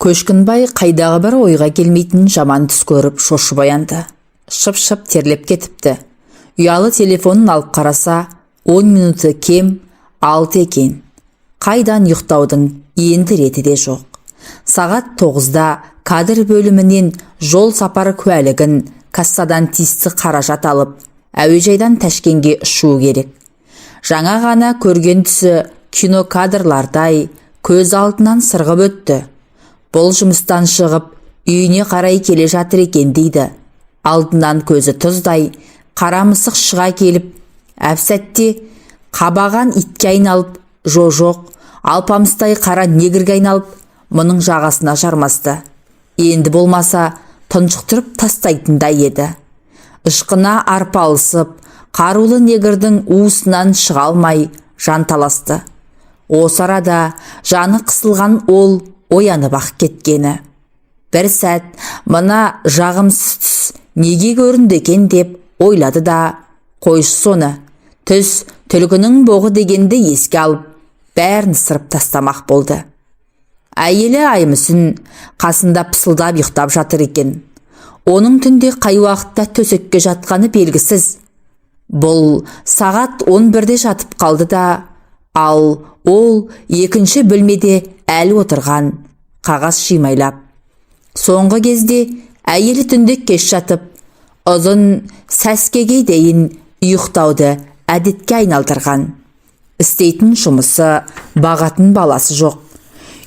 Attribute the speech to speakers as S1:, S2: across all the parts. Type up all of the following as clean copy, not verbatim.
S1: Көшкінбай қайдағы бір ойға келмейтін жаман түс көріп шошып оянды. Шып-шып терлеп кетіпті. Ұялы телефонын алып қараса, 10 минуты кем 6 екен. Қайдан ұйықтаудың енді реті де жоқ. Сағат 9-да кадр бөлімінен жол сапар куәлігін, кассадан тиісті қаражат алып, әуежайдан Ташкенге ұшу керек. Жаңа ғана көрген түсі кино кадрлардай көз алдынан сырғып өтті. Бұл жұмыстан шығып, үйіне қарай келе жатыр екен дейді. Алдынан көзі тұздай қара мысық шыға келіп, әп-сәтте қабаған итке айналып, жо-жоқ, алпамыстай қара негрге айналып, мұның жағасына жармасты. Енді болмаса тұншықтырып тастайтындай еді. Ышқына арпалысып, қарулы негрдің уысынан шыға алмай жанталасты. Осы арада жаны қысылған ол оянып-ақ кеткені. Бір сәт мына жағымсыз түс неге көрінді екен деп ойлады да, қойшы соны, түс түлкінің боғы дегенді еске алып, бәрін сырып тастамақ болды. Әйелі Аймүсін қасында пысылдап ұйықтап жатыр екен. Оның түнде қай уақытта төсекке жатқаны белгісіз. Бұл сағат 11-де жатып қалды да, ал ол екінші бөлмеде әлі отырған, қағаз шимайлап. Соңғы кезде әйелі түнде кеш жатып, ұзын сәскеге дейін ұйықтауды әдетке айналдырған. Істейтін жұмысы, бағатын баласы жоқ.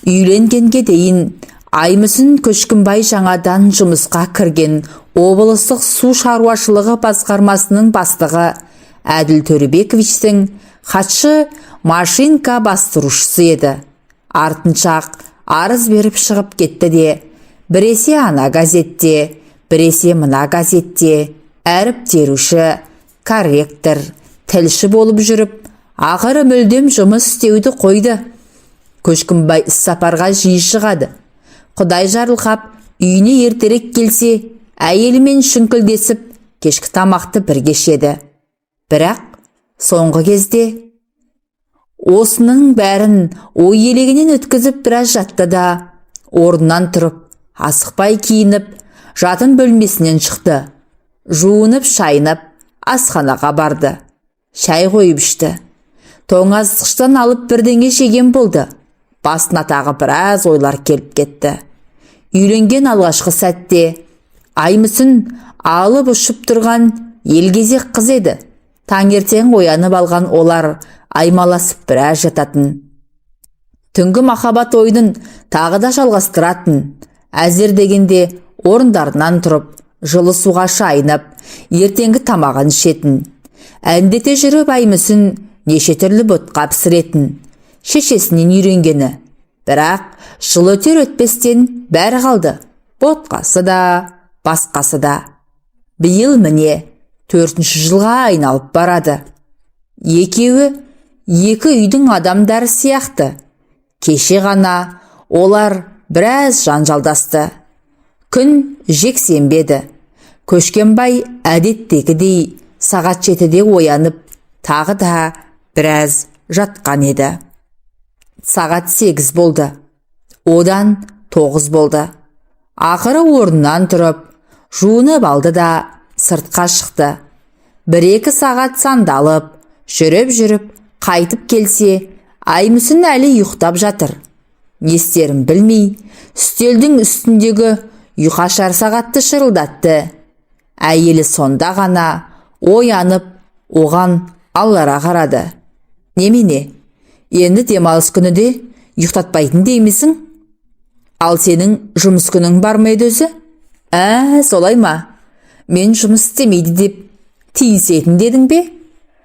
S1: Үйленгенге дейін Аймүсін Көшкінбай жаңадан жұмысқа кірген облыстық су шаруашылығы басқармасының бастығы Әділ Төребековичтің хатшы машинка бастырушысы еді. Артынша арыз беріп шығып кетті де, біресе ана газетте, біресе мына газетте әріп теруші, корректор, тілші болып жүріп, ақыры мүлдем жұмыс істеуді қойды. Көшкінбай іссапарға жиі шығады. Құдай жарылқап, үйіне ертерек келсе, әйелімен шүңкілдесіп, кешкі тамақты бірге ішеді. Бірақ соңғы кезде осының бәрін ой елегінен өткізіп біраз жатты да, орнынан тұрып, асықпай киініп, жатын бөлмесінен шықты. Жуынып, шайынып, асханаға барды. Шай қойып ішті. Тоңазытқыштан алып бірдеңе жеген болды. Басына тағы біраз ойлар келіп кетті. Үйленген алғашқы сәтте Аймүсін алып ұшып тұрған елгезек қыз еді. Таңертең оянып алған олар аймаласып біраз жататын. Түнгі махаббат ойынын тағы да жалғастыратын. Әзер дегенде орындарынан тұрып, жылы суға шайынып, ертеңгі тамағын ішетін. Әндете жүріп Аймүсін неше түрлі ботқа пісіретін. Шешесінен үйренгені. Бірақ жыл өтер өтпестен бәрі қалды. Ботқасы да, басқасы да. Биыл міне 4-ші жылға айналып барады. Екеуі екі үйдің адамдары сияқты. Кеше ғана олар біраз жанжалдасты. Күн жексенбі еді. Көшкенбай әдеттегідей сағат 7-де оянып, тағы да біраз жатқан еді. Сағат 8 болды. Одан 9 болды. Ақыры орнынан тұрып, жуынып алды да сыртқа шықты. 1-2 сағат сандалып, жүріп-жүріп қайтып келсе, Аймүсін әлі ұйықтап жатыр. Не істерін білмей, үстелдің үстіндегі ұйқашар сағатты шырылдатты. Әйелі сонда ғана оянып, оған алара қарады. Немене, енді демалыс күні де ұйықтатпайтын деймісің? Ал сенің жұмыс күнің бар ма еді өзі? Ә, солай ма? Мен жұмыс істемейді деп тиісетін дедің бе?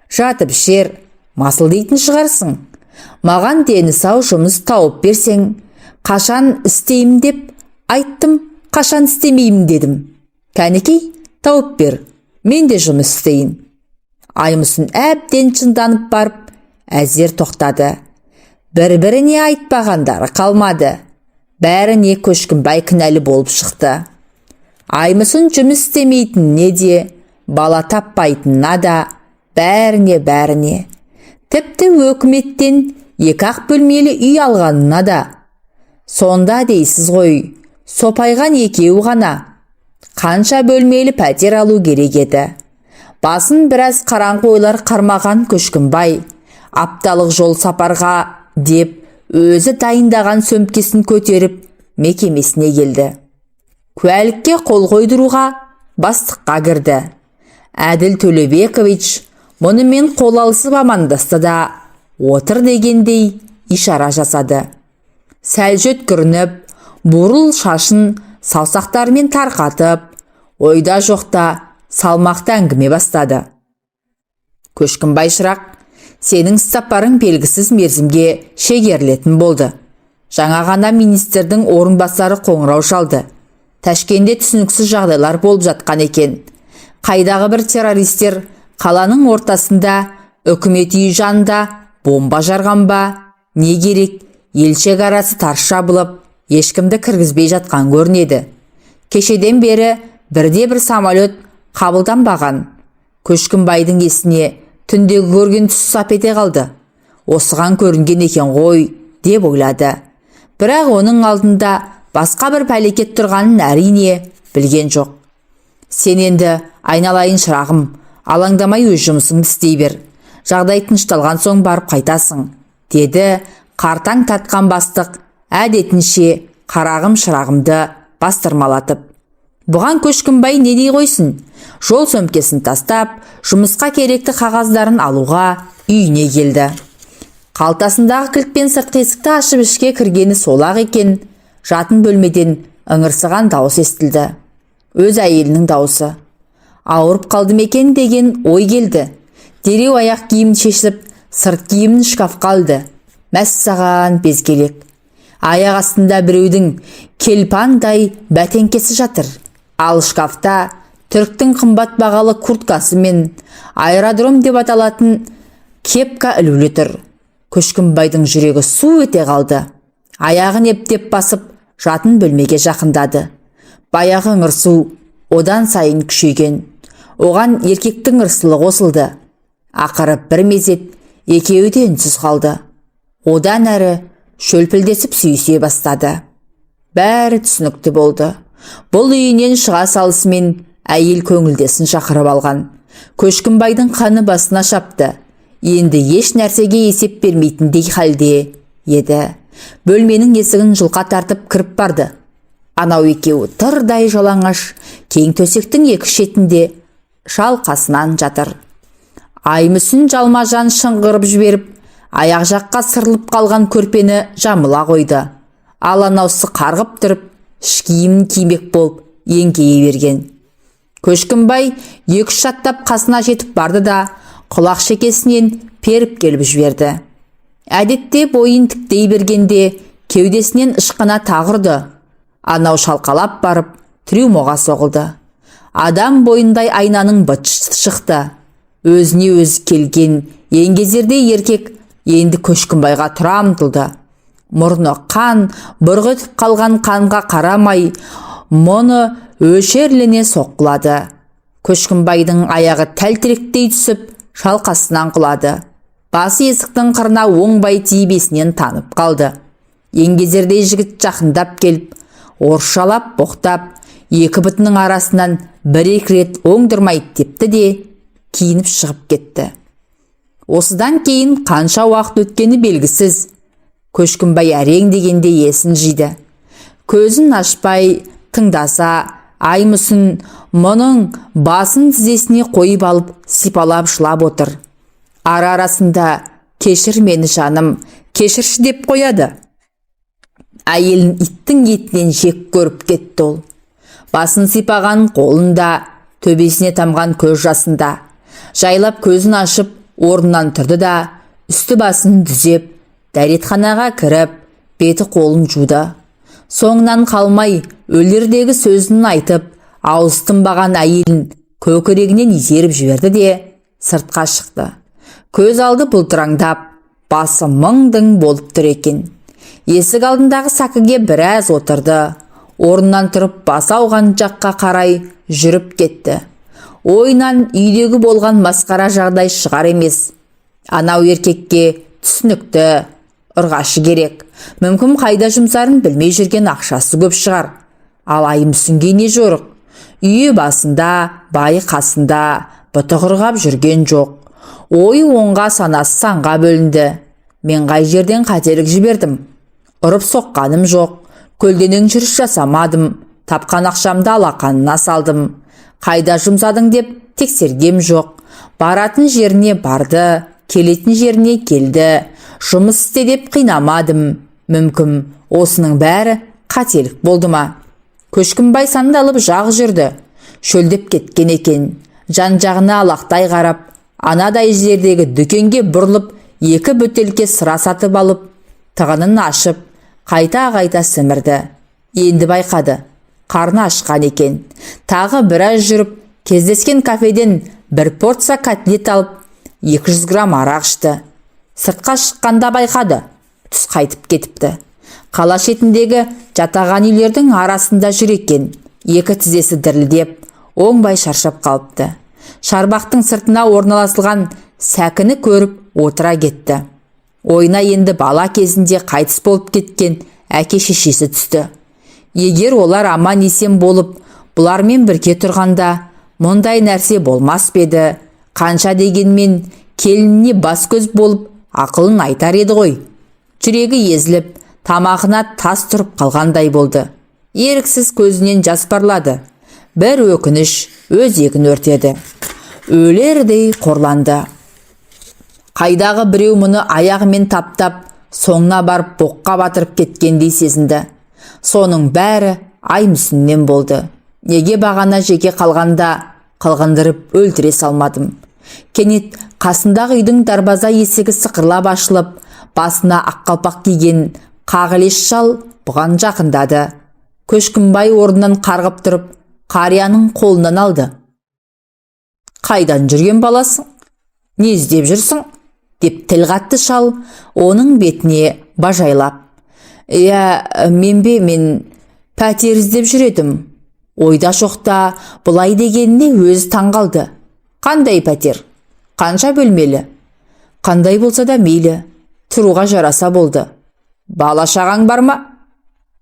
S1: Жатып ішер, масыл дейтін шығарсың. Маған дені сау жұмыс тауып берсең, қашан істеймін деп айттым, қашан істемеймін дедім. Кәнекей, тауып бер, мен де жұмыс істейін. Аймүсін әбден шынданып барып, әзер тоқтады. Бір-біріне айтпағандары қалмады. Бәріне Көшкінбай кінәлі болып шықты. Аймүсін жұмыс істемейтініне де, бала таппайтынына да, бәріне-бәріне. Тіпті өкіметтен 2-ақ бөлмелі үй алғанына да. Сонда дейсіз ғой, сопайған екеуі ғана. Қанша бөлмелі пәтер алу керек еді. Басын біраз қараңғы ойлар қармаған Көшкінбай апталық жол сапарға деп өзі дайындаған сөмкесін көтеріп мекемесіне келді. Куәлікке қол қойдыруға бастыққа кірді. Әділ Төлебекович мұнымен қол алысып амандасты да, отыр дегендей ишара жасады. Сәл жөткірініп, бурыл шашын саусақтарымен тарқатып, ойда жоқта салмақты әңгіме бастады. «Көшкінбай шырақ, сенің іссапарың белгісіз мерзімге шегерілетін болды. Жаңа ғана министрдің орынбасары қоңырау шалды. Тәшкенде түсініксіз жағдайлар болып жатқан екен. Қайдағы бір террористер қаланың ортасында, үкімет үйі жанында бомба жарған ба, не керек, ел шекарасы тарс жабылып, ешкімді кіргізбей жатқан көрінеді. Кешеден бері бірде бір самолет қабылданбаған». Көшкінбайдың есіне түндегі көрген түсі сап ете қалды. Осыған көрінген екен ғой деп ойлады. Бірақ оның алдында басқа бір пәлекет тұрғанын, әрине, білген жоқ. «Сен енді, айналайын шырағым, алаңдамай өз жұмысыңды істей бер. Жағдай тынышталған соң барып қайтасың», – деді қартаң тартқан бастық әдетінше қарағым, шырағымды бастырмалатып. Бұған Көшкінбай не дей қойсын? Жол сөмкесін тастап, жұмысқа керекті қағаздарын алуға үйіне келді. Қалтасындағы кілтпен сыртқы есікті ашып, ішке кіргені сол-ақ екен, жатын бөлмеден ыңырсыған дауыс естілді. Өз әйелінің дауысы. Ауырып қалды ма екен деген ой келді. Дереу аяқ киімін шешіп, сырт киімін шкафқа ілді. Мәссаған, безгелек! Аяқ астында біреудің келпандай бәтеңкесі жатыр. Ал шкафта түріктің қымбат бағалы курткасы мен аэродром деп аталатын кепка ілулі тұр. Көшкінбайдың жүрегі су ете қалды. Аяғын ептеп басып, жатын бөлмеге жақындады. Баяғы ыңырсу одан сайын күшейген. Оған еркектің ырсылы қосылды. Ақыры бір мезет екеуі де үнсіз қалды. Одан әрі шөлпілдесіп сүйісе бастады. Бәрі түсінікті болды. Бұл үйінен шыға салысымен әйел көңілдесін шақырып алған. Көшкінбайдың қаны басына шапты. Енді еш нәрсеге есеп бермейтіндей халде еді. Бөлменің есігін жұлқа тартып кіріп барды. Анау екеуі тырдай жалаңаш кең төсектің екі шетінде шалқасынан жатыр. Аймүсін жалма-жан шыңғырып жіберіп, аяқ жаққа сырылып қалған көрпені жамыла қойды. Ал анаусы қарғып тұрып, іш киімін кимек болып еңкейе берген. Көшкінбай екі-үш аттап қасына жетіп барды да, құлақ шекесінен періп келіп жіберді. Әдетте бойын тіктей бергенде кеудесінен ышқына тағы ұрды. Анау шалқалап барып трюмоға соғылды. Адам бойындай айнаның быты шықты. Өзіне өзі келген еңгезердей еркек енді Көшкінбайға тұра ұмтылды. Мұрны қан бұрқ етіп қалған қанға қарамай, мұны өшерлене соққылады. Көшкінбайдың аяғы тәлтіректей түсіп, шалқасынан құлады. Басы есіктің қырына оңбай тиіп, есінен танып қалды. Еңгезердей жігіт жақындап келіп, орысшалап боқтап, екі бұтының арасынан бір-екі рет оңдырмай тепті де, киініп шығып кетті. Осыдан кейін қанша уақыт өткені белгісіз. Көшкінбай әрең дегенде есін жиды. Көзін ашпай тыңдаса, Аймұсын мұның басын тізесіне қойып алып, сипалап жылап отыр. Ара арасында «Кешір мені, жаным, кешірші» деп қояды. Әйелін иттің етінен жек көріп кетті ол. Басын сипаған қолында, төбесіне тамған көз жасында. Жайлап көзін ашып, орнынан тұрды да, үсті басын түзеп, дәретханаға кіріп, беті қолын жуды. Соңынан қалмай өлердегі сөзін айтып, ауыз тынбаған әйелін көкірегінен итеріп жіберді де, сыртқа шықты. Көз алды бұлтыраңдап, басы мың-дың болып тұр екен. Есік алдындағы сәкіге біраз отырды. Орнынан тұрып, басы ауған жаққа қарай жүріп кетті. Ойынан үйдегі болған масқара жағдай шығар емес. Анау еркекке түсінікті. Ұрғашы керек. Мүмкін, қайда жұмсарын білмей жүрген ақшасы көп шығар. Ал Аймүсінге не жорық? Үйі басында, байы қасында, бұты құрғап жүрген жоқ. Ойы оңға, санасы санға бөлінді. Мен қай жерден қателік жібердім? Ұрып соққаным жоқ, көлденең жүріс жасамадым, тапқан ақшамды алақанына салдым. Қайда жұмсадың деп тексергем жоқ. Баратын жеріне барды, келетін жеріне келді. Жұмыс істе деп қинамадым. Мүмкін, осының бәрі қателік болды ма? Көшкінбай сандалып жақ жүрді. Шөлдеп кеткен екен. Жан жағына алақтай қарап, анадай жердегі дүкенге бұрылып, екі бөтелке сыра сатып алып, тығынын ашып, қайта-қайта сімірді. Енді байқады, қарны ашқан екен. Тағы біраз жүріп, кездескен кафеден бір порция котлет алып, 200 грамм арақ ішті. Сыртқа шыққанда байқады, түс қайтып кетіпті. Қала шетіндегі жатаған үйлердің арасында жүр екен. Екі тізесі дірілдеп, оңбай шаршап қалыпты. Шарбақтың сыртына орналасылған сәкіні көріп, отыра кетті. Ойына енді бала кезінде қайтыс болып кеткен әке шешесі түсті. Егер олар аман есен болып, бұлармен бірге тұрғанда, мұндай нәрсе болмас па еді? Қанша дегенмен келініне бас көз болып, ақылын айтар еді ғой. Жүрегі езіліп, тамағына тас тұрып қалғандай болды. Еріксіз көзінен жас парлады. Бір өкініш өзегін өртеді. Өлердей қорланды. Қайдағы біреу мұны аяғымен таптап, соңына барып боққа батырып кеткендей сезінді. Соның бәрі Аймүсіннен болды. Неге бағана жеке қалғанда қылғындырып өлтіре салмадым? Кенет қасындағы үйдің дарбаза есігі сықырлап ашылып, басына ақ қалпақ киген қағылез шал бұған жақындады. Көшкінбай орнынан қарғып тұрып, қарияның қолынан алды. «Қайдан жүрген баласың? Не іздеп жүрсің?» – деп тіл қатты шал оның бетіне бажайлап. «Иә, мен бе, мен пәтер іздеп жүр едім». Ойда жоқта бұлай дегеніне өзі таң қалды. «Қандай пәтер? Қанша бөлмелі?» «Қандай болса да мейлі, тұруға жараса болды». «Бала шағаң бар ма?»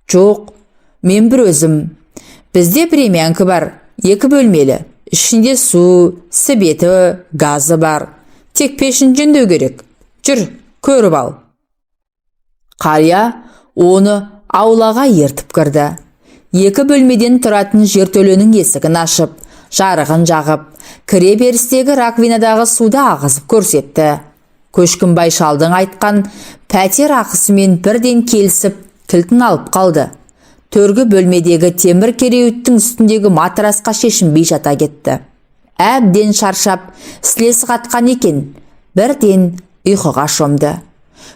S1: «Жоқ, мен бір өзім». «Бізде времянка бар, екі бөлмелі. Ішінде су, светі, газы бар. Тек пешін жөндеу керек. Жүр, көріп ал». Қария оны аулаға ертіп кірді. Екі бөлмеден тұратын жертөленің есігін ашып, жарығын жағып, кіре берістегі раковинадағы суды ағызып көрсетті. Көшкінбай шалдың айтқан пәтер ақысымен бірден келісіп, кілтін алып қалды. Төргі бөлмедегі темір кереуеттің үстіндегі матрасқа шешінбей жата кетті. Әбден шаршап, сілесі қатқан екен, бірден ұйқыға шомды.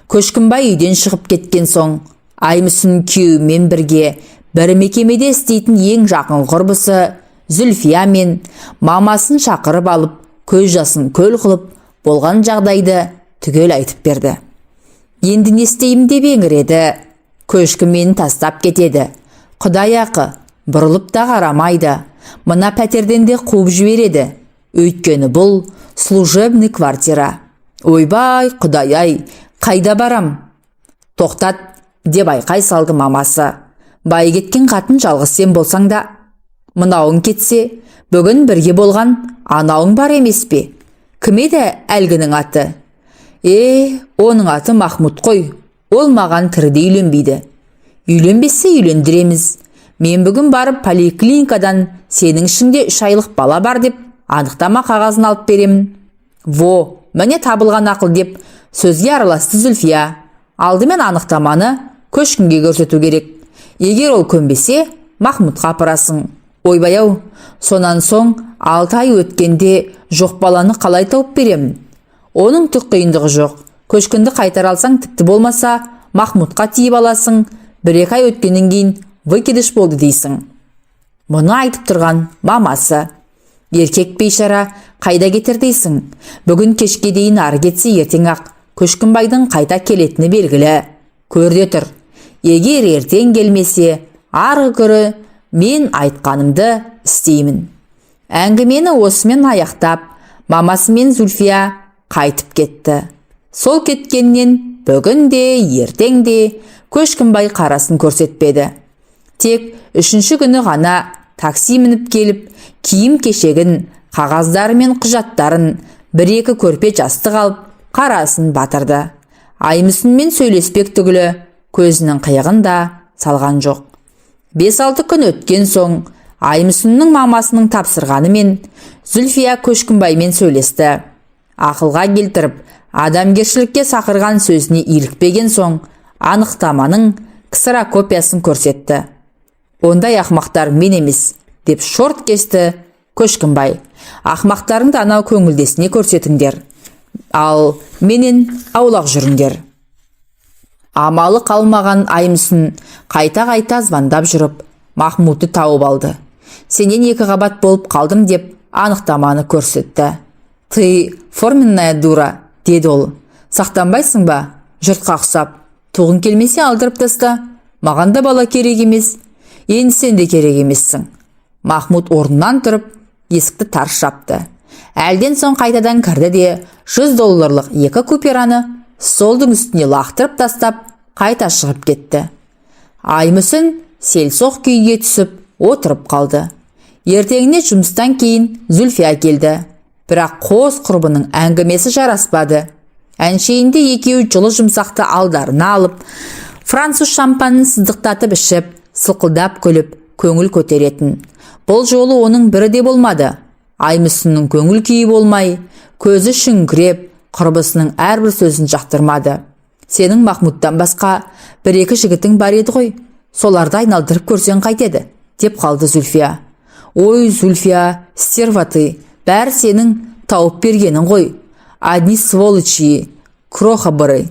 S1: Көшкінбай үйден шығып кеткен соң, Аймүсін күйеуімен бірге бір мекемеде істейтін ең жақын құрбысы Зүлфия мен мамасын шақырып алып, көз жасын көл қылып, болған жағдайды түгел айтып берді. «Енді не істеймін?» – деп еңіреді. «Көшкін мені тастап кетеді. Құдай ақы, бұрылып та қарамайды. Мына пәтерден де қуып жібереді. Өйткені бұл служебный квартира. Ойбай, құдай-ай, қайда барам?» «Тоқтат!» – деп айқай салды мамасы. «Бай кеткен қатын жалғыз сен болсаң да, мынауың кетсе, бүгін бірге болған анауың бар емес пе? Кім еді әлгінің аты?» «Е, оның аты Махмұт қой. Ол маған тіріде үйленбейді». «Үйленбесе, үйлендіреміз. Мен бүгін барып поликлиникадан сенің ішіңде 3 айлық бала бар деп анықтама қағазын алып беремін». «Во, міне табылған ақыл!» – деп сөзге араласты Зүлфия. «Алдымен анықтаманы Көшкінге көрсету керек. Егер ол көнбесе, Махмұтқа апарасың». «Ойбай ау, сонан соң 6 ай өткенде жоқ баланы қалай тауып беремін?» «Оның түк қиындығы жоқ. Көшкінді қайтара алсаң, тіпті болмаса Махмұтқа тиіп аласың. 1-2 ай өткеннен кейін выкидыш болды дейсің». Мұны айтып тұрған мамасы. Еркек бейшара қайда кетер дейсің? Бүгін кешке дейін, ары кетсе ертең ақ Көшкінбайдың қайта келетіні белгілі. Көр де тұр, егер ертең келмесе, арғы күні мен айтқанымды істеймін. Әңгімені осымен аяқтап, мамасы мен Зүлфия қайтып кетті. Сол кеткеннен Бүгін де, ертең де Көшкінбай қарасын көрсетпеді. Тек үшінші күні ғана такси мініп келіп, киім кешегін, қағаздары мен құжаттарын, бір-екі көрпе жастық алып, қарасын батырды. Аймүсінмен сөйлеспек түгілі, көзінің қиығын да салған жоқ. 5-6 күн өткен соң Аймүсіннің мамасының тапсырғанымен Зүлфия Көшкінбаймен сөйлесті. Ақылға келтіріп, адамгершілікке шақырған сөзіне илікпеген соң, анықтаманың ксерокопиясын көрсетті. «Ондай ақмақтар мен емес», – деп шорт кесті Көшкінбай. «Ақмақтарыңды анау көңілдесіне көрсетіңдер, ал менен аулақ жүріңдер». Амалы қалмаған Аймүсін қайта-қайта звондап жүріп, Махмудты тауып алды. «Сенен екі қабат болып қалдым», – деп анықтаманы көрсетті. «Ты форменная дура», – деді ол. «Сақтанбайсың ба жұртқа ұқсап? Туғың келмесе, алдырып таста. Маған да бала керек емес, енді сен де керек емессің». Махмуд орнынан тұрып, есікті тарс жапты. Әлден соң қайтадан кірді де, 100 долларлық екі купюраны столдың үстіне лақтырып тастап, қайта шығып кетті. Аймүсін селсоқ күйге түсіп отырып қалды. Ертеңіне жұмыстан кейін Зүлфия келді. Бірақ қос құрбының әңгімесі жараспады. Әншейінде екеуі жылы жұмсақты алдарына алып, француз шампанын сыздықтатып ішіп, сылқылдап күліп, көңіл көтеретін. Бұл жолы оның бірі де болмады. Аймүсіннің көңіл күйі болмай, көзі шүңкіреп, құрбысының әрбір сөзін жақтырмады. «Сенің Махмудтан басқа бір-екі жігітің бар еді ғой, соларды айналдырып көрсең қайтеді?» – деп қалды Зүлфия. «Ой, Зүлфия, стерва ты, бәрі сенің тауып бергенің ғой. Одни сволочи, крохоборы,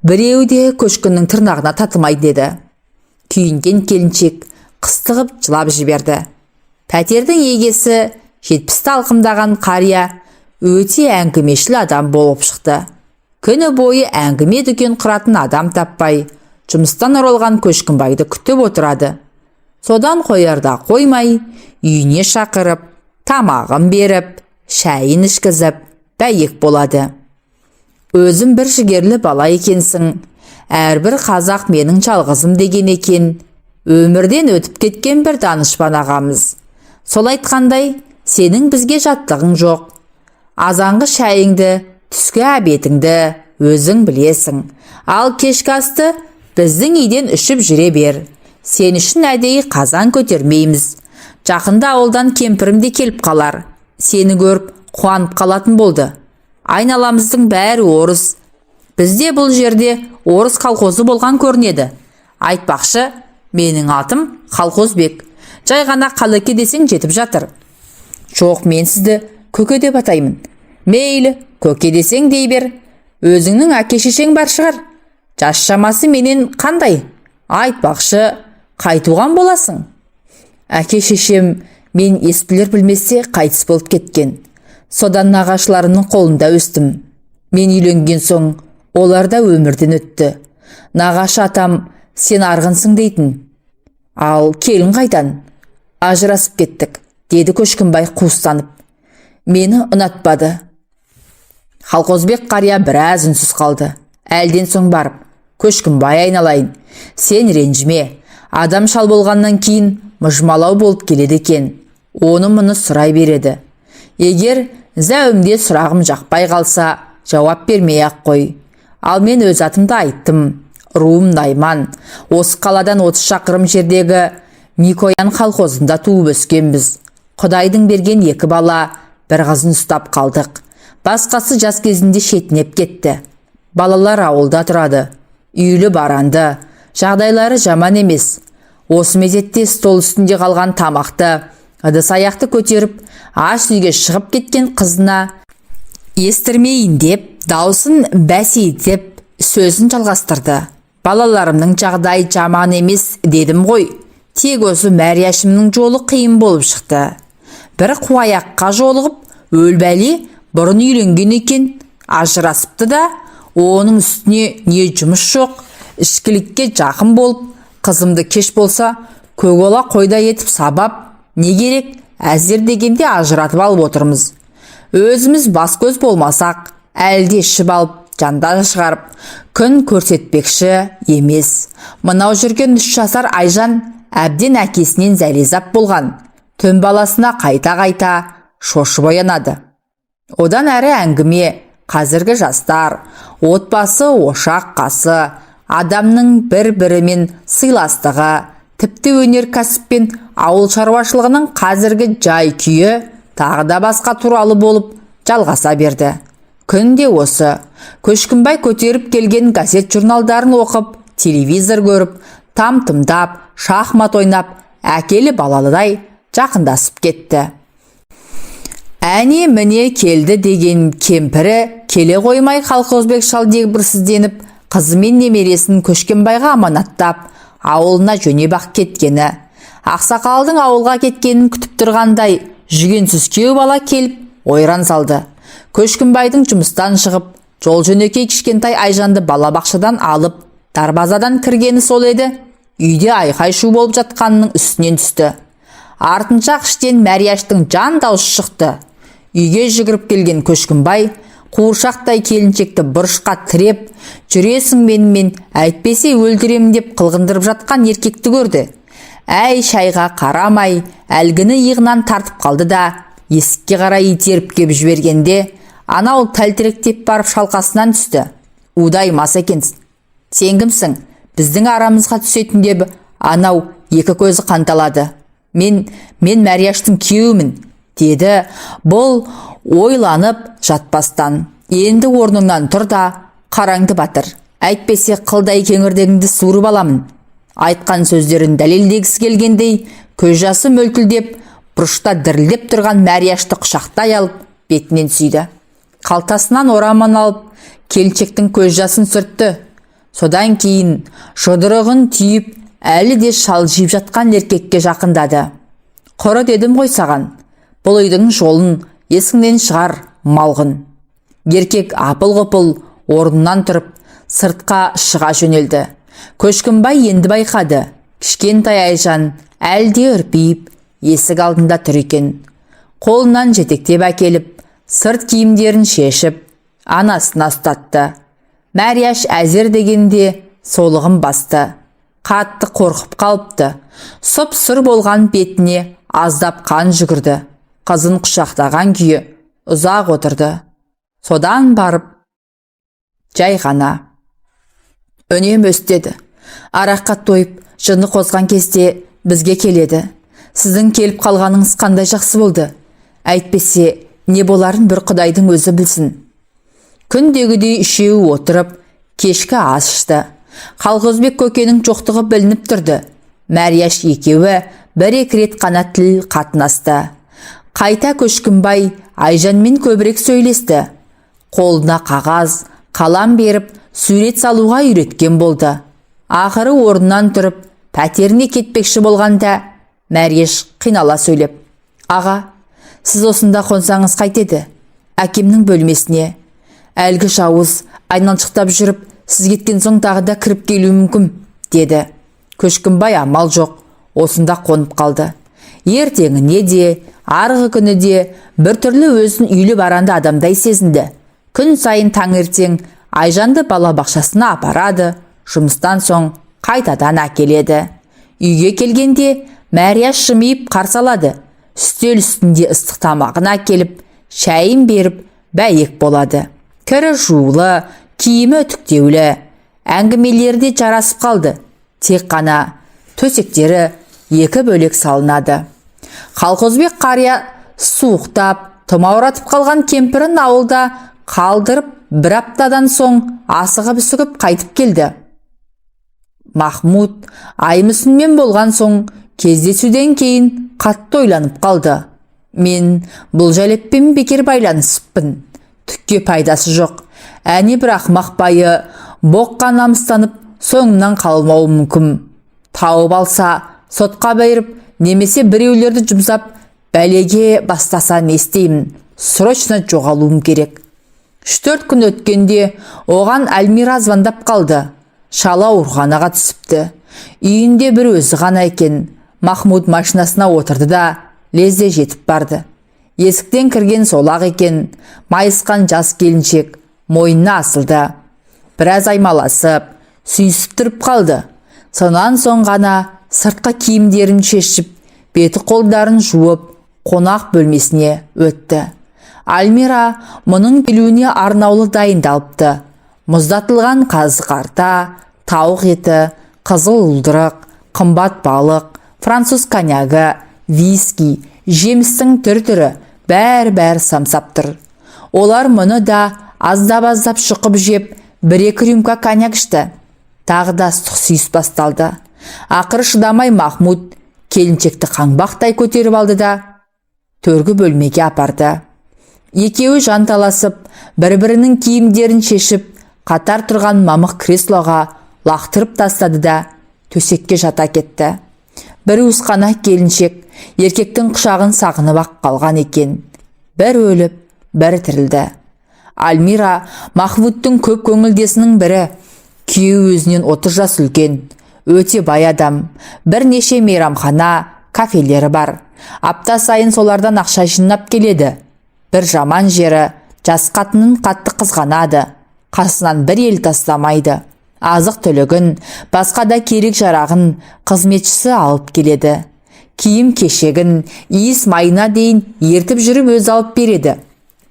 S1: біреуі де Көшкіннің тырнағына татымайды», – деді. Күйінген келіншек қыстығып жылап жіберді. Пәтердің егесі, 70-ті алқымдаған қария, өте әңгімешіл адам болып шықты. Күні бойы әңгіме дүкен құратын адам таппай, жұмыстан оралған Көшкінбайды күтіп отырады. Содан қоярда қоймай, үйіне шақырып, тамағын беріп, шәйін ішкізіп, бәйек болады. «Өзім бір жігерлі бала екенсің. Әрбір қазақ менің жалғызым деген екен өмірден өтіп кеткен бір данышпан ағамыз. Сол айтқандай, сенің бізге жаттығың жоқ. Азанғы шәйіңді, түскі обедіңді өзің білесің. Ал кешкі асты біздің үйден ішіп жүре бер. Сен үшін әдейі қазан көтермейміз. Жақында ауылдан кемпірім де келіп қалар. Сені көріп қуанып қалатын болды. Айналамыздың бәрі орыс. Бізде бұл жерде орыс колхозы болған көрінеді. Айтпақшы, менің атым Колхозбек. Жай ғана Қалеке десең, жетіп жатыр». «Жоқ, мен сізді көке деп атаймын». «Мейлі, көке десең, дей бер. Өзіңнің әке шешең бар шығар? Жас шамасы менен қандай? Айтпақшы, қай туған боласың?» «Әке шешем мен ес білер білместе қайтыс болып кеткен. Содан нағашыларымның қолында өстім. Мен үйленген соң, олар да өмірден өтті. Нағашы атам сен арғынсың дейтін». «Ал келін қайдан?» «Ажырасып кеттік», – деді Көшкінбай қуыстанып. «Мені ұнатпады». Халқозбек қария біраз үнсіз қалды. Әлден соң барып: «Көшкінбай айналайын, сен ренжіме. Адам шал болғаннан кейін мыжмалау болып келеді екен. Оны мұны сұрай береді. Егер зәуімде сұрағым жақпай қалса, жауап бермей ақ қой. Ал мен өз атымды айттым. Руым найман. Осы қаладан 30 шақырым жердегі Микоян колхозында туып өскенбіз. Құдайдың берген екі бала, бір қызын ұстап қалдық. Басқасы жас кезінде шетінеп кетті. Балалар ауылда тұрады. Үйлі баранды, жағдайлары жаман емес». Осы мезетте стол үстінде қалған тамақты, ыдыс аяқты көтеріп, ас үйге шығып кеткен қызына естірмейін деп, даусын бәсейтіп сөзін жалғастырды: «Балаларымның жағдайы жаман емес дедім ғой. Тек осы Мәрияшымның жолы қиын болып шықты. Бір қуаяққа жолығып, өлбәле, бұрын үйленген екен, ажырасыпты да, оның үстіне не жұмыс жоқ, ішкілікке жақын болып, қызымды кеш болса көк қойдай етіп сабап, не керек, әзер дегенде ажыратып алып отырмыз. Өзіміз бас көз болмасақ, әлде ішіп алып жандар шығарып, күн көрсетпекші емес. Мынау жүрген 3 жасар Айжан әбден әкесінен зәрезап болған. Түн баласына қайта-қайта шошып оянады. Одан әрі әңгіме қазіргі жастар, отбасы, ошақ қасы, адамның бір-бірімен сыйластығы, тіпті өнеркәсіп пен ауыл шаруашылығының қазіргі жай-күйі, тағы да басқа туралы болып жалғаса берді. Күнде осы Көшкінбай көтеріп келген газет журналдарын оқып, телевизор көріп, там-тұмдап, шахмат ойнап, әкелі балалыдай жақындасып кетті. Әне міне келді деген кемпірі келе қоймай, Қалқозбек шал дегбірсізденіп, қызы мен немересін Көшкенбайға аманаттап, ауылына жөнеп-ақ кеткені. Ақсақалдың ауылға кеткенін күтіп тұрғандай, жүгенсіз күйеу бала келіп ойран салды. Көшкінбайдың жұмыстан шығып, жол жөнекей кішкентай Айжанды балабақшадан алып, дарбазадан кіргені сол еді, үйде айқай-шу болып жатқанының үстінен түсті. Артынша іштен Мәрияштың жан даусы шықты. Үйге жүгіріп келген Көшкінбай қуыршақтай келіншекті бұрышқа тіреп, жүресің менімен, әйтпесе өлтіремін деп қылғындырып жатқан еркекті көрді. Әй шайға қарамай, әлгіні иығынан тартып қалды да, есікке қарай итеріп кеп жібергенде, анау тәлтіректеп барып шалқасынан түсті. «Удай мас екенсің, сен кімсің біздің арамызға түсетін?» – деп анау екі көзі қанталады. Мен Мәрияштың күйеуімін», – деді бұл ойланып жатпастан. «Енді орныңнан тұр да, қараңды батыр, әйтпесе қылдай кеңірдегіңді суырып аламын». Айтқан сөздерін дәлелдегісі келгендей, көз жасы мөлтілдеп, бұрышта дірілдеп тұрған Мәрияшты құшақтай алып, бетінен сүйді. Қалтасынан орамын алып, келіншектің көз жасын сүртті. Содан кейін жұдырығын түйіп, әлі де шалжиып жатқан еркекке жақындады. «Құры дедім ғой саған, бұл үйдің жолын есіңнен шығар, малғұн!» Еркек апыл-ғұпыл орнынан тұрып, сыртқа шыға жөнелді. Көшкінбай енді байқады: кішкентай Айжан әлі де үрпиіп есік алдында тұр екен. Қолынан жетектеп әкеліп, сырт киімдерін шешіп, анасына ұстатты. Мәрияш әзер дегенде солығын басты. Қатты қорқып қалыпты. Сұп сұр болған бетіне аздап қан жүгірді. Қызын құшақтаған күйі ұзақ отырды. Содан барып жай ғана: «Үнемі өстеді. Араққа тойып, жыны қозған кезде бізге келеді. Сіздің келіп қалғаныңыз қандай жақсы болды. Әйтпесе не боларын бір құдайдың өзі білсін». Күндегідей үшеуі отырып кешкі ас ішті. Қалқозбек көкенің жоқтығы білініп тұрды. Мәрияш екеуі бір-екі рет қана тіл қатынасты. Қайта Көшкінбай Айжанмен көбірек сөйлесті. Қолына қағаз, қалам беріп, сурет салуға үйреткен болды. Ақыры орнынан тұрып, пәтеріне кетпекші болғанда, Мәрияш қинала сөйлеп: «Аға, сіз осында қонсаңыз қайтеді? Әкемнің бөлмесіне. Әлгі жауыз айналшықтап жүріп, сіз кеткен соң тағы да кіріп келуі мүмкін», – деді. Көшкінбай амал жоқ, осында қонып қалды. Ертеңіне де, арғы күні де біртүрлі өзін үйлі баранды адамдай сезінді. Күн сайын таңертең Айжанды балабақшасына апарады, жұмыстан соң қайтадан әкеледі. Үйге келгенде Мәрияш жымиып қарсы алады. Үстел үстінде ыстық тамағын әкеліп, шайын беріп, бәйек болады. Кірі жуулы, киімі үтіктеулі. Әңгімелері де жарасып қалды. Тек қана төсектері екі бөлек салынады. Қалқозбек қария суықтап, тұмауратып қалған кемпірін ауылда қалдырып, бір аптадан соң асығып-үсігіп қайтып келді. Махмуд Аймүсінмен болған соң кездесуден кейін қатты ойланып қалды. «Мен бұл жәлеппен бекер байланысыппын, түкке пайдасы жоқ. Әне бір ақымақ байы боққа намыстанып, соңымнан қалмауы мүмкін. Тауып алса, сотқа беріп немесе біреулерді жұмсап, бәлеге бастаса, не істеймін? Срочно жоғалуым керек». 3-4 күн өткенде оған Әлмира звондап қалды. Шала ауруханаға түсіпті, үйінде бір өзі ғана екен. Махмуд машинасына отырды да, лезде жетіп барды. Есіктен кірген сол-ақ екен, майысқан жас келіншек Мойнына асылды. Біраз аймаласып, сүйісіп тұрып қалды. Сонан соң ғана сыртқы киімдерін шешіп, беті қолдарын жуып, қонақ бөлмесіне өтті. Альмира мұның келуіне арнаулы дайындалыпты. Мұздатылған қазы қарта, тауық еті, қызыл уылдырық, қымбат балық, француз коньягі, виски, жемістің түр-түрі, бәрі-бәрі самсап тұр. Олар мұны да аздап-аздап шұқып жеп, бір-екі рюмка коньяк ішті. Тағы да ыстық сүйіс басталды. Ақыры шыдамай Махмуд келіншекті қаңбақтай көтеріп алды да, төргі бөлмеге апарды. Екеуі жанталасып, бір-бірінің киімдерін шешіп, қатар тұрған мамық креслоға лақтырып тастады да, төсекке жата кетті. Бір уысқана келіншек еркектің құшағын сағынып ақ қалған екен. Бір өліп, бір тірілді. Альмира Махмудтың көп көңілдесінің бірі. Күйеуі өзінен 30 жас үлкен, өте бай адам. Бірнеше мейрамхана, кафелері бар. Апта сайын солардан ақша жинап келеді. Бір жаман жері, жас қатынын қатты қызғанады. Қасынан бір ел тастамайды. Азық түлігін, басқа да керек жарағын қызметшісі алып келеді. Киім кешегін, иіс майына дейін ертіп жүріп өзі алып береді.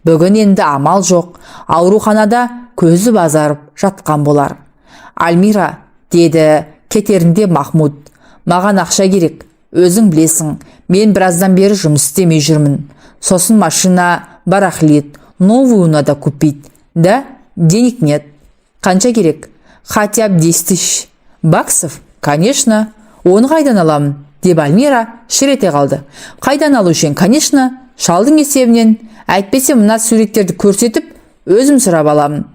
S1: Бүгін енді амал жоқ, ауруханада көзі базарып жатқан болар. Альмира, деді кетерінде Махмуд, маған ақша керек, өзің білесің, мен біраздан бері жұмыс істемей жүрмін. Сосын машина барахлит, новую надо купить. Да, денег нет. Қанша керек? Хотя бы 10 тысяч. Баксов? Конечно. Оны қайдан аламын? Деп Альмира шыр ете қалды. Қайдан алу үшін? Конечно, шалдың есебінен. Әйтпесе мына суреттерді көрсетіп, өзім сұрап аламын.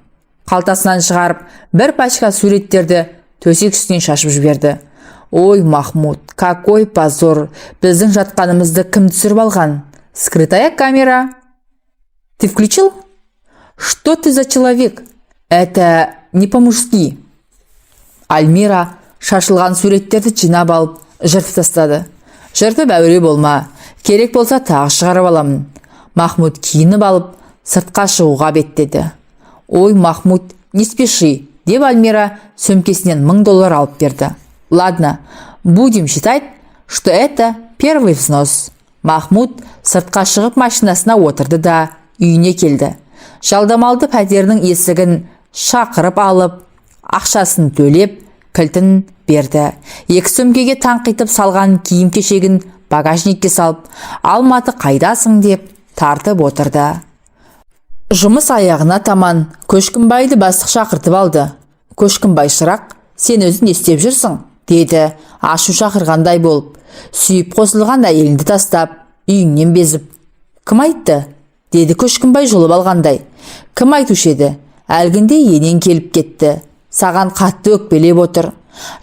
S1: Қалтасынан шығарып, бір пачка суреттерді төсек үстінен шашып жіберді. Ой, Махмуд, какой позор! Біздің жатқанымызды кім түсіріп алған? Скрытая камера. Ты включил? Что ты за человек? Это не по-мужски. Альмира шашылған суреттерді жинап алып, жыртып тастады. Жыртып әуре болма. Керек болса тағы шығарып аламын. Махмуд киініп алып, сыртқа шығуға беттеді. Ой, Махмуд, не спеши, деп Альмира сөмкесінен 1000 доллар алып берді. Ладно, будем считать, что это первый взнос. Махмуд сыртқа шығып машинасына отырды да үйіне келді. Жалдамалды пәтерінің есігін шақырып алып, ақшасын төлеп, кілтін берді. Екі сөмкеге таңқитып салған киім кешегін багажникке салып, Алматы қайдасың деп тартып отырды. Жұмыс аяғына таман Көшкінбайды бастық шақыртып алды. Көшкінбай шырақ, сен өзің не істеп жүрсің? Деді ашу шақырғандай болып. Сүйіп қосылған әйеліңді тастап, үйіңнен безіп. Кім айтты? Деді Көшкінбай жұлып алғандай. Кім айтушы еді? Әлгінде енең келіп кетті. Саған қатты өкпелеп отыр.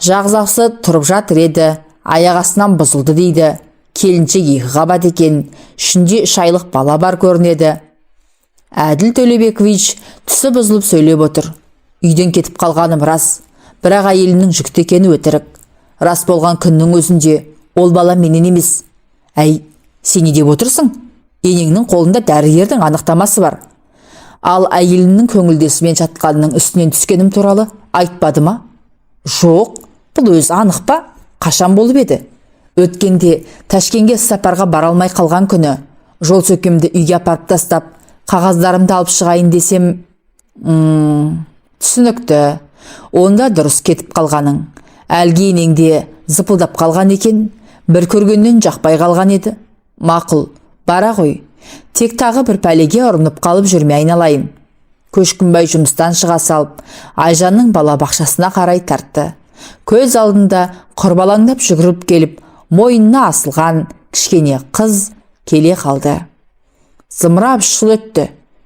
S1: Жағзасы тұрып жатыр еді, аяқ астынан бұзылды дейді. Келіншек екі қабат екен, ішінде 3 айлық бала бар көрінеді. Әділ Төлебекович түсі бұзылып сөйлеп отыр. Үйден кетіп қалғаным рас, бірақ әйелімнің жүкті екені өтірік. Рас болған күннің өзінде ол бала менен емес. Әй, сен не деп отырсың? Енеңнің қолында дәрігердің анықтамасы бар. Ал әйелімнің көңілдесімен жатқанының үстінен түскенім туралы айтпады ма? Жоқ, бұл өзі анық па? Қашан болып еді? Өткенде Ташкенге сапарға бара алмай қалған күні жол сөкемді үйге апарып тастап, қағаздарымды алып шығайын десем, түсінікті. Онда дұрыс кетіп қалғаның. Әлгі енең де зыпылдап қалған екен, бір көргеннен жақпай қалған еді. Мақұл, бара ғой. Тек тағы бір пәлеге ұрынып қалып жүрме айналайын. Көшкінбай жұмыстан шыға салып, Айжанның балабақшасына қарай тартты. Көз алдында құрбалаңдап жүгіріп келіп, мойнына асылған кішкене қыз келе қалды. Зымырап 3 жыл өтті.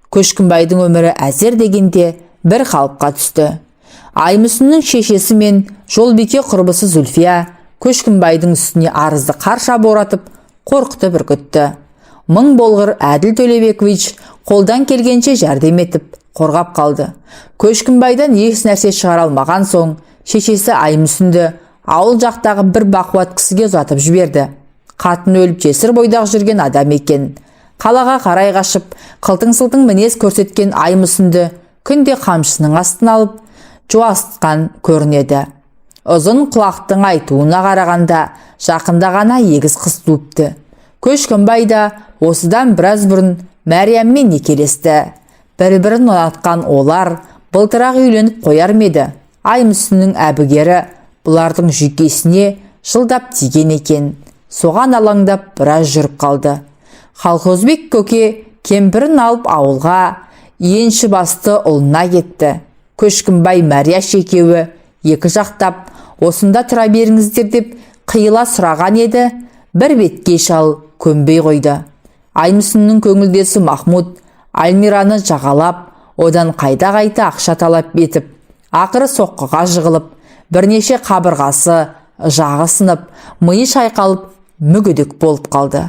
S1: Көшкінбайдың өмірі әзер дегенде бір қалыпқа түсті. Аймүсіннің шешесі мен Жолбике құрбысы Зүлфия Көшкінбайдың үстіне арызды қарша боратып, қорқытып үркітті. Мың болғыр Әділ Төлебекович қолдан келгенше жәрдем етіп, қорғап қалды. Көшкінбайдан еш нәрсе шығара алмаған соң, шешесі Аймүсінді ауыл жақтағы бір бақуат кісіге ұзатып жіберді. Қатын өліп жесір бойдақ жүрген адам екен. Қалаға қарай қашып, қылтың-сылтың мінез көрсеткен Аймүсінді Күнде қамшының астына алып жуасытқан көрінеді. Ұзын құлақтың айтуына қарағанда, жақында ғана егіз қыз туыпты. Көшкінбай да осыдан біраз бұрын Мәрияммен некелесті. Бір-бірін ұнатқан олар былтырақ үйленіп қояр ма еді? Аймүсіннің әбігері бұлардың жүйкесіне жылдап тиген екен. Соған алаңдап біраз жүріп қалды. Халхозбек көке кемпірін алып ауылға, енші басты ұлына кетті. Көшкінбай, Мәрияш екеуі екі жақтап, осында тұра беріңіздер деп қиыла сұраған еді, бір бетке шал көнбей қойды. Аймүсіннің көңілдесі Махмуд Альмираны жағалап, одан қайта-қайта ақша талап етіп, ақыры соққыға жығылып, бірнеше қабырғасы, жағы сынып, миы шайқалып, мүгедек болып қалды.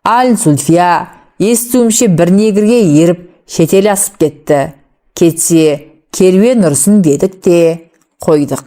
S1: Ал Зүлфия, естуімше, бір негрге еріп, шетел асып кетті. Кетсе, керуен ұрсын дедік те қойдық.